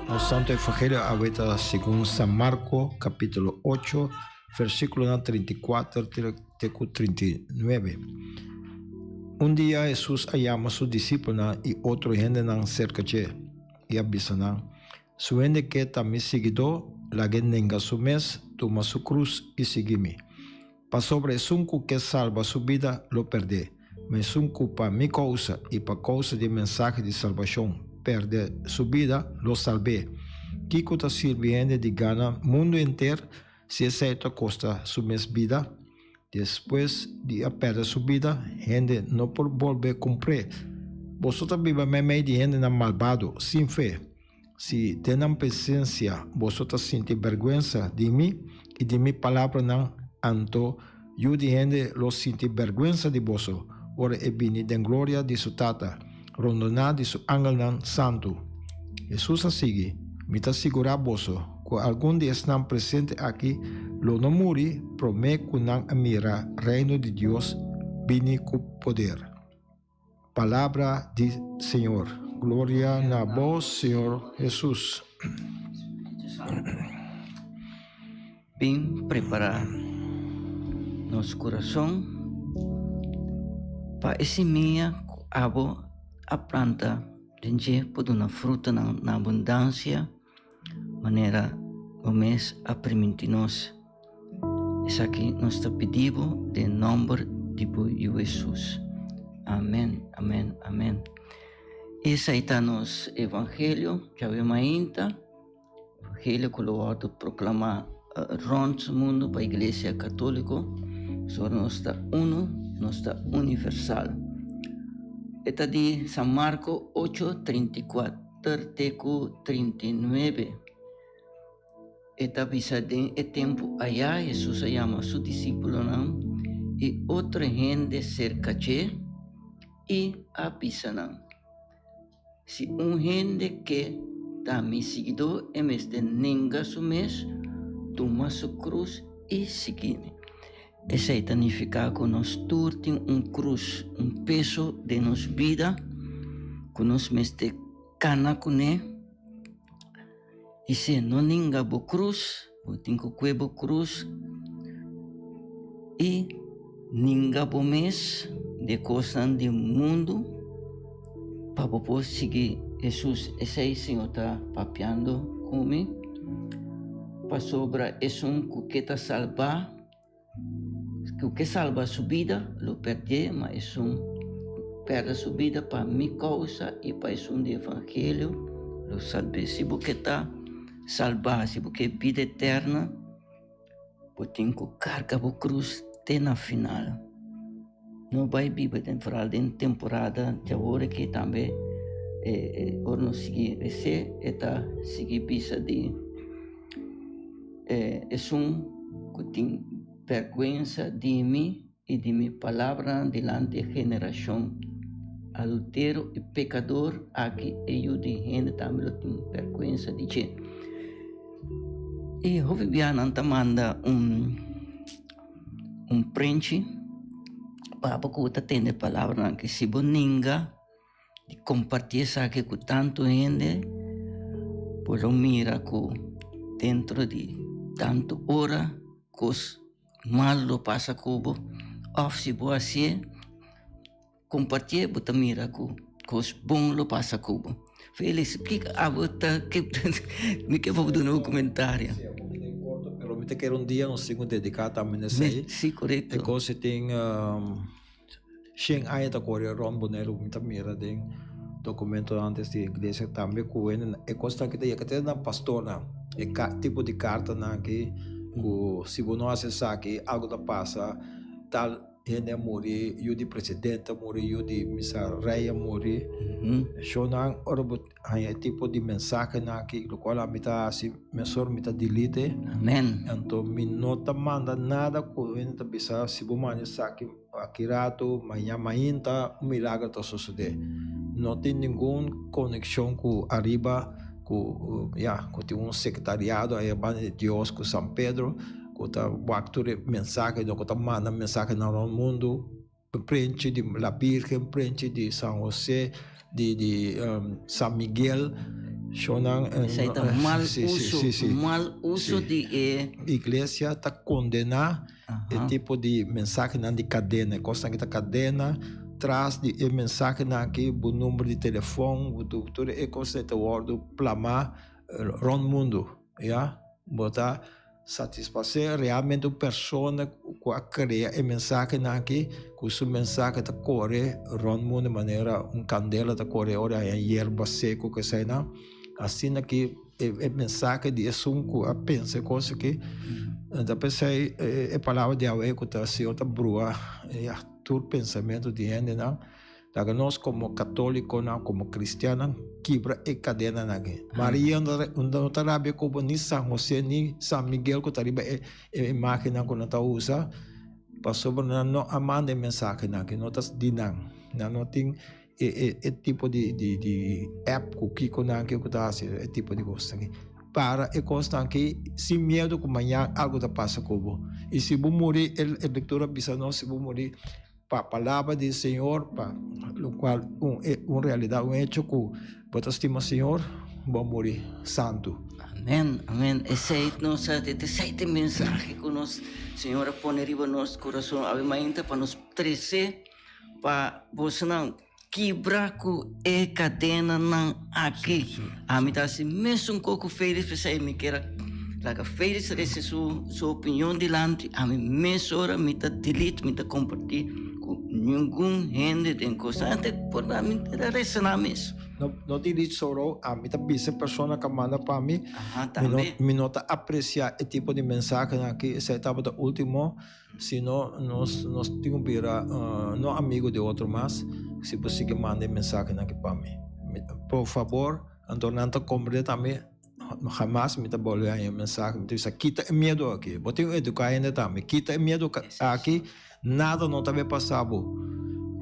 Nos Santo Evangelio awe ta segun San Marco capítulo 8 versículonan 34 te ku 39. Un dia Hesus a yama su disipelnan i otro hendenan serka dje i a bisa nan, Su hende ke ta mi siguidó, lag'é nenga su mes, tuma su krus i sigui mi. Pasobra esun ku ke salba su bida lo pèrd'é, ma esun ku pa mi kousa i pa kousa di e mensahe di salbashon pèrdè su bida, lo salb'é. Kiko ta sirbi hende di gana mundu henter si esei ta kosta su mes bida? Despues di a pèrdè su bida, hende no por bolbe kumpr'é. Boso ta biba meimei di hendenan malbado, sin fe. Si den nan presensia boso ta sinti bèrgwensa di mi i di mi palabranan, anto Yu di hende lo sinti bèrgwensa di boso ora e bini den gloria di su Tata, rondoná di su angelnan santu. Hesus a sigui, Mi ta sigurá boso ku algun di esnan presente aki lo no muri promé ku nan a mira Reino di Dios bini ku poder. Palabra di Señor. Gloria na bo, Señor Hesus. Bin prepará nos kurason pa e simia ku abo a planta den dje por duna frutanan na abundansia manera bo mes a primintí nos. Esaki nos ta pidi bo den nòmber di bo Yu Hesus. Amen, amen, amen. Esei ta nos evangelio djawe mainta. Evangelio ku lo wòrdu proklamá rònt mundu pa Iglesia Katóliko, pasobra nos ta unu, nos ta universal. E ta di San Marko ocho, 34 te ku 39. E ta bisa den e tempu ayá Hesus a yama su disípulonan i otro hende serka dje i a bisa nan. Si un hende ke ta mi siguidó, e mester nenga su mes, tuma su krus i sigui mi. Esei ta nifiká ku nos tur tin un krus, un peso den nos bida ku nos mester kana kuné. I si no ninga bo krus, bo tin ku kue bo krus i ninga bo mes di e kosnan di mundu pa bo por sigui Hesus. Esei Señor ta papiando ku mi, pasobra esun ku ke ta salbá, ku ke salba su bida lo pèrd'é, ma esun ku pèrdè su bida pa mi kousa i pa esun di evangelio lo salb'é. Si bo ke ta salbá, si bo ke bida eterna, bo tin ku karga bo krus te na final. No bai biba den foral den temporada di awor aki tambe ora nos sigui resé e ta sigui bisa di esun ku tin bèrgwensa di mi i di mi palabranan dilanti e generashon adultero i pekador aki e yu di hende tambe lo tin bèrgwensa di dje. I hopi biaha nan ta manda un un prenchi pa bo ku bo ta tende palabranan aki. Si bo ninga di kompartí esaki ku tantu hende, bo lo mira ku dentro di tantu ora kos mal lo pasa ku bo. Òf si bo hasié, kompartié, bo ta mira ku kos bon lo pasa ku bo. Félix, kiko abo ta mi ke pa bo duna un komentario. Sí, un poquito en corto, pero mi ta kere un dia nos tin ku dediká tambe na esei. Sí, korekto. E kos si tin shen aña ta kore rònt Boneiru, mi ta mira den dokumentonan antes di iglesia tambe ku hende e kosnan aki ta yega te na pastornan, e tipo di kartanan aki ku si bo no hasi esaki algu ta pasa tal. Hende a muri, yu di presidente a muri, yu di misa rei a muri. Shownan ora bo haña e tipo di mensahenan aki, lokual ami ta hasi mesora mi ta delete. Amen. Anto mi no ta manda nada ku hende ta bisa si bo manda esaki aki rato, maña mainta un milagro ta sosode. No tin ningun konekshon ku ariba ku ya ku tin un sekretariado aya banda di Dios ku San Pedro. Ku ta wak tur e mensahe no ku ta manda mensahenan rònt mundu, prenchi di la Birgen, prenchi di San Jose, di di San Miguel, shownan. Esei ta mal uso, mal uso di e. Iglesia ta kondená e tipo di mensahenan di kadena, e kosnan ki ta kadena tras di e mensahenan aki, bo number di telefòn, bo tur e kosnan ta wòrdu plamá rònt mundu, ya. Bo ta satisfasé realmente un persona ku a krea e mensahenan aki, ku su mensahe ta kore rònt mundu manera un kandela ta kore ora haña yerba seku ku eseinan. Asina ki e mensahe di esun ku a pensa e kos aki, ta p'esei e palabra di Yahweh ku ta Señor ta brua tur pensamentu di hendenan. Laga nos komo katólikonan, komo kristiannan, kibra e kadenanan aki. Maria no ta rabia ku bo, ni San José, ni San Miguel ku ta riba e imágennan ku nan ta usa, pasobra nan no a manda e mensahenan aki, no ta di nan. Nan no tin e tipo di app ku kikonan aki ku ta hasi e tipo di kosnan aki. Para e kosnan aki sin miedu ku mañan algu ta pasa ku bo. I si bo muri, e lektura a bisa nos, si bo muri, Pa palabra di Señor, pa locual un un realidad, un hecho cu bo ta stima Señor, bo a muri santu. Amen, amen. Esey nos a, esey ta e mensahe cu nos Señor a pone riba nos curason awe mainta pa nos trece pa bosonan kibra cu e cadenanan aki. Ami ta haci mesun co cu Felix, p'esey mi kier a laga Felix trece su su opinion dilanti. Ami mesora mi ta delete, mi ta comparti cu ningun hende den cos. Ante por mi ta resona mes. No, no delete solo, ami ta bisa e persona cu a manda pa mi, mi no, mi no ta aprecia e tipo di mensahenan aki, esey tabata ultimo. Si no, nos nos tin ku bira no amigo di otro mas si bo sigui manda e mensahenan aki pa mi. Por fabor, anto nan ta komprende tambe, hamas mi ta bolbe haña e mensahe. Mi ta bisa, kita e miedu aki. Bo tin ku eduká hende tambe. Kita e miedu aki, nada no ta bay pasa bo.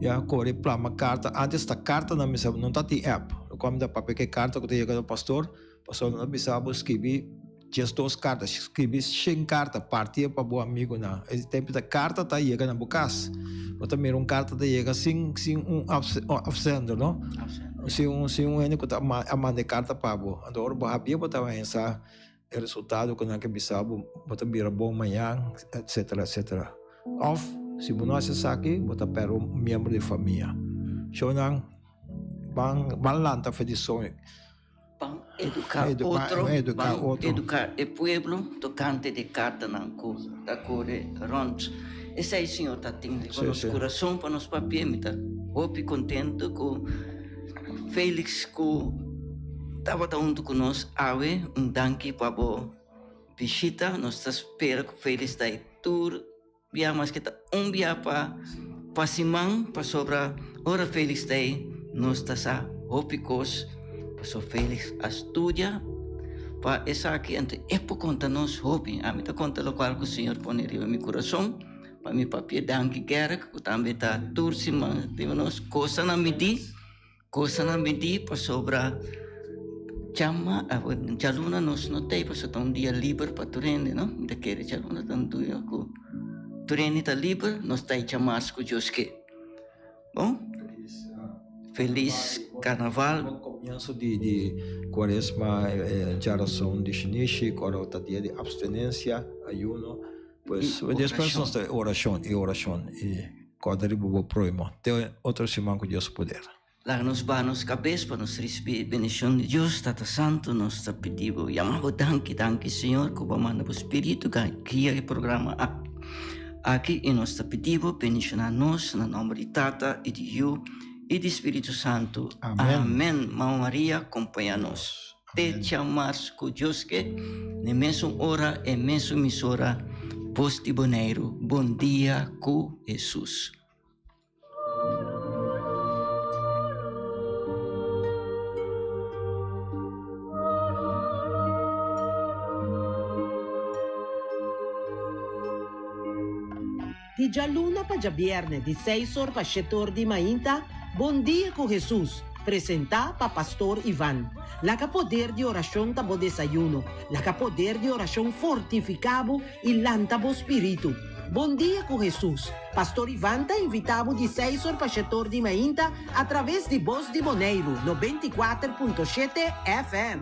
Ya kore plama karta. Antes ta kartanan mi sa no ta tin app. Lokual mi ta papia ku e karta ku ta yega na pastor, pastor no ta bisa bo skibi 12 karta, skibi shen karta, parti'e pa bo amigunan. E tempu ta karta ta yega na bo kas. Bo ta mira un karta ta yega sin sin un afzender no. Sin un sin un hende ku ta a manda e karta pa bo. Anto ora bo habi'e bo ta pensa e resultado ku nan ke bisa bo, bo ta bira bon mañan, etcetera, etcetera. Òf si bo no hasi esaki, bo ta pèrdè un miembro di famia. Shownan, ban ban lanta for di soño. Ban eduká otro, ban eduká e pueblo tokante di kartanan ku ta kore rònt. Esei Señor ta tin riba nos kurason pa nos papia. Mi ta hopi kontentu ku Felix ku tabata huntu ku nos awe. Un danki pa bo bishita. Nos ta spera ku Felix ta e tur Bia maske ta un bia pa pa siman pasobra ora Felix ta ei nos ta sa hopi kos paso Felix a studia pa esaki anto e por konta nos hopi ami ta konta lokual ku Señor pone riba mi kurason pa mi papia danki Gerrit ku tambe ta tur siman riba nos kosanan midí. Kosanan bendí pasobra djama djaluna nos no ta ei pasobra ta un dia liber pa tur hende no mi ta kere djaluna ta un dia ku tur hende ta liber nos ta ei djamars ku Dios ke bon felis karnaval. Bon komienso di di kuaresma djarason di shinishi ku ora ta dia di abstenensia ayuno pues despues nos ta orashon i orashon i. Kòrda riba bo próhimo. Te otro siman ku Dios poder. Laga nos baha nos kabes pa nos risibí e bendishon di Dios. Tata Santu, nos ta pidi bo, yama bo danki, danki Señor ku bo a manda bo Spiritu guia e programa aki i nos ta pidi bo bendishoná nos na nòmber di Tata i di Yu i di Spiritu Santu. Amen. Mama Maria kompañá nos. Te djamars ku Dios ke, n'e mesun ora, e mesun emisora, Bos di Boneiru. Bon dia ku Hesus. Di djaluna pa djabièrnè di seis or pa shete or di mainta, Bon Dia ku Hesus, presentá pa Pastor Ivan. Laga poder di orashon ta bo desayuno, laga poder di orashon fortifiká bo i lanta bo spiritu. Bon Dia ku Hesus, Pastor Ivan ta invitá bo di seis or pa shete or di mainta atraves di Bos di Boneiru 94.7 FM.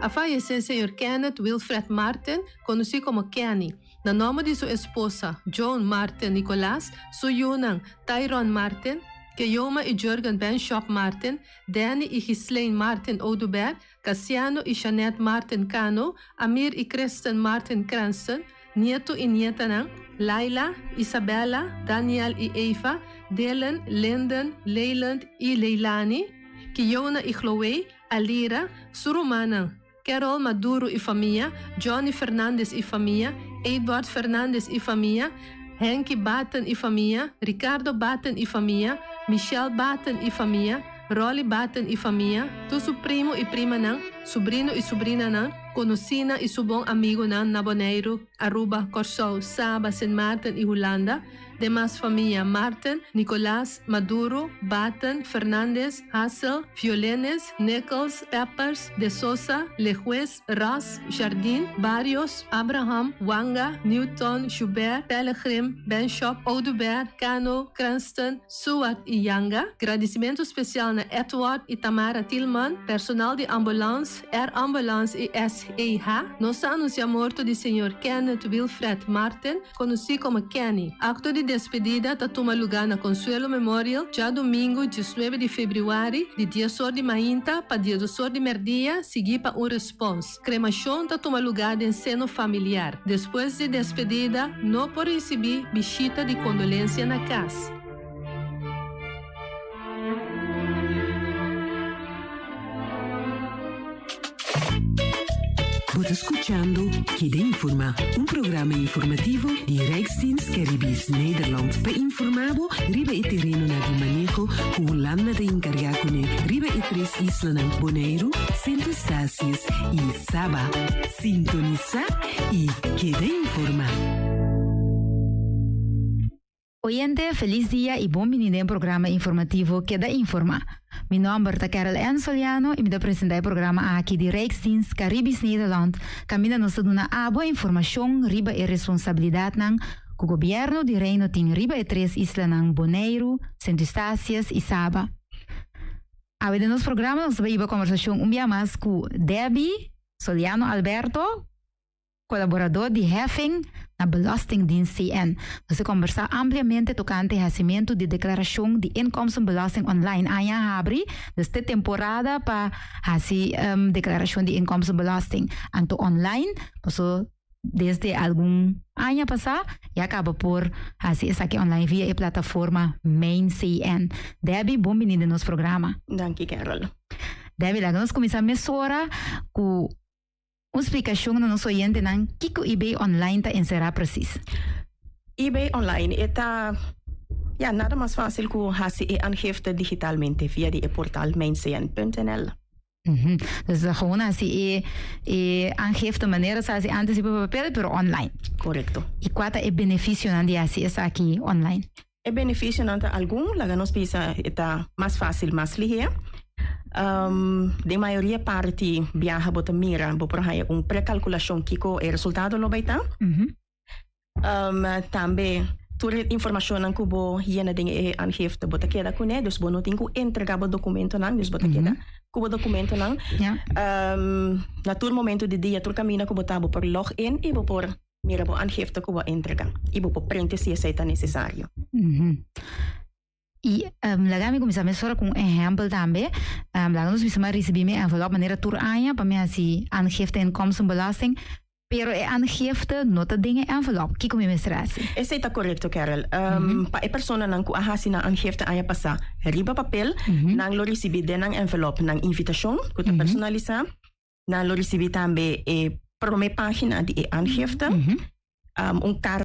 A fayesé señor Kenneth Wilfred Martin, konosí komo Kenny, na nòmber di su esposa, Joan Martin Nicolaas, su yunan, Tyron Martin, Keyoma i Jurgen Benschop Martin, Danny i Ghislaine Martin Oduber, Casiano i Jeanette Martin Cano, Amir i Kristen Martin Cranston, nieto i nietanan, Laila, Isabella, Daniel i Eva, Dylan, Linden, Leyland i Leilani, Kiona i Chloe, Alira, su rumannan, Carol Maduro i famia, Johnny Fernandez i famia, Edward Fernandez i famia, Henky Batten i famia, Ricardo Batten i famia, Michelle Batten i famia, Rolly Batten i famia, tur su primo i primanan, subrino i subrinanan, konosínan i su bon amigunan na Boneiru, Aruba, Kòrsou, Saba, Sint Maarten i Hulanda, Demas famia, Marten, Nicolaas, Maduro, Batten, Fernandez, Hassel, Violenes, Nichols, Peppers, De Sosa, Lejuez, Ras, Jardin, Barrios, Abraham, Wanga, Newton, Joubert, Pellegrim, Benschop, Oduber, Cano, Cranston, Suat i Yanga. Gradisimentu spesial na Edward i Tamara Tilman, personal di ambulans, Air Ambulance i SEH. Nos ta anunsiá morto di señor Kenneth Wilfred Martin, konosí komo Kenny. Akto di despedida ta tuma lugá na Consuelo Memorial djadumingu diesnuebe di febrüari di dies or di mainta pa diesdos or di mèrdia siguí pa un respons. Kremashon ta tuma lugá den seno familiar. Despues di despedida no por risibí bishita di kondolensia na kas. Bo ta skucha. Keda Informá, un programa informativo di Rijksdienst Caribisch Nederland pa informá bo riba e terenonan di maneho ku Hulanda ta enkargá kuné riba e tres islanan Boneiru, Sint Eustatius i Saba. Sintonisá i keda informá! Oyente, felis dia y bon bini den programa informativo Keda Informa. Mi nomber ta Carol Ann Soliano y mi ta presenta e programa aki di Rijksdienst Caribisch Nederland caminda nos ta duna abo informacion riba e responsabilidadnan cu Gobierno di Reino tin riba e tres islanan Boneiru, Sint Eustatius y Saba. Awe den nos programa nos ta bay hiba conversacion un bia mas cu Debbie Soliano Alberto, kolaboradó di Heffing na Belastingdienst CN. Nos a kombersá ampliamente tokante hasimentu di deklarashon di inkomstenbelasting online. Aña habri, dus te temporada pa hasi deklarashon di inkomstenbelasting. Anto online, paso desde algun aña pasá ya kaba por hasi esaki online via e plataforma Mijn CN. Debbie, bon bini den nos programa. Danki, Carol. Debbie, laga nos kuminsá mesora ku Un splikashon na nos oyentenan kiko eBay Online ta enserá presis. EBay Online e ta, ya, nada mas fásil ku hasi e aangifte digitalmente via di e portal mijncn.nl. Dus ta gewoon hasi e e aangifte manera sa hasi antes riba papel pero online. Korekto. I kua ta e benefisionan di hasi esaki online? E benefisionan ta algun, laga nos bisa e ta mas fásil, mas lihé. Den mayoria parti biaha bo ta mira, bo por haña un prekalkulashon kiko e resultado lo bai ta. Tambe tur e informashonnan ku bo yena den e aangifte bo ta keda kuné, dus bo no tin ku entregá bo dokumentonan, dus bo ta keda ku bo dokumentonan. Na tur momento di dia, tur kaminda ku bo ta bo por log in i bo por Mira bo aangifte ku bo a entrega i bo por prente si esei ta nesesario. I laga mi kuminsá mesora ku un ehèmpel tambe. Laga nos bisa mi a risibí mi envelòp manera tur aña pa mi hasi aangifte inkomstenbelasting, pero e aangifte no ta den e envelòp. Kiko mi mester hasi? Esei ta korekto, Carol. Pa e personanan ku a hasi nan aangifte aña pasá riba papel, nan lo risibí den nan envelòp nan invitashon ku ta personalisá. Nan lo risibí tambe e promé página di e aangifte, un karta.